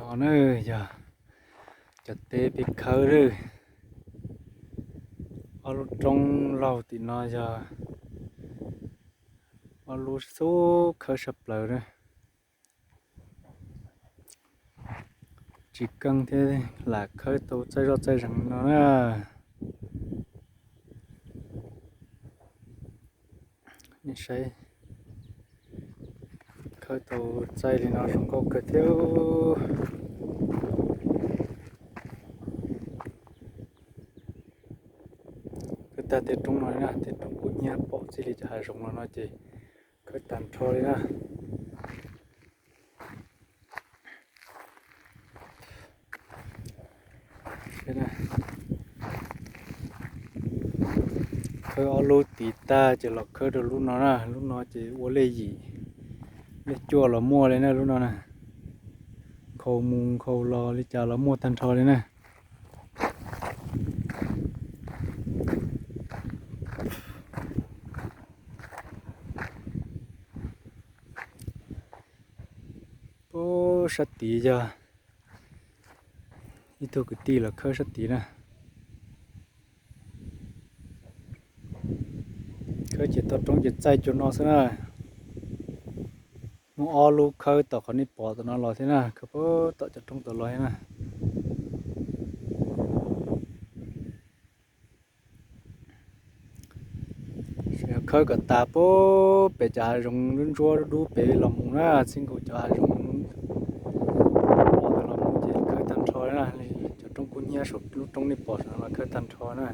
No na yog cov teb peb khawb lawm. Ob lub roob laug tim no yog ob lub xub khawb sab plaws na. Tsis keej thiab lam khawb tau txaij zoj txaij zeeg no na. Nej saib, khawb tau txaij li no zoo nkauj kawg thiab. Khawb tag tej roob no na, tej roob kub hnyiab pom txij li cov hav zoov los no ces khawb tag nrho li na. Khawb ob lub tid tag ces los khawb rau lub no na, lub no ces ua lej yim lej cuaj los muaj li na lub no na. Nkhaus mus nkhaus los li cas los muaj tag nrho li na. Puag sab tid yog ib tug kwv tij los khawb sab tid na. Khawb ces toj roob ces txaij cuag no xwb na. Muaj ob lub khawb tom qhov nej pom tom no los thiab na, khawb puag tom cov roob tom los thiab na. Khawb kom tas puag pem cov hav zoov ntsuab ntsuab dub dub pem los mus na, txij nkaus cov hav zoov los mus ces khawb tag nrho na. Cov roob kub hnyiab saum lub roob nej pom saum no los khawb tag nrho na.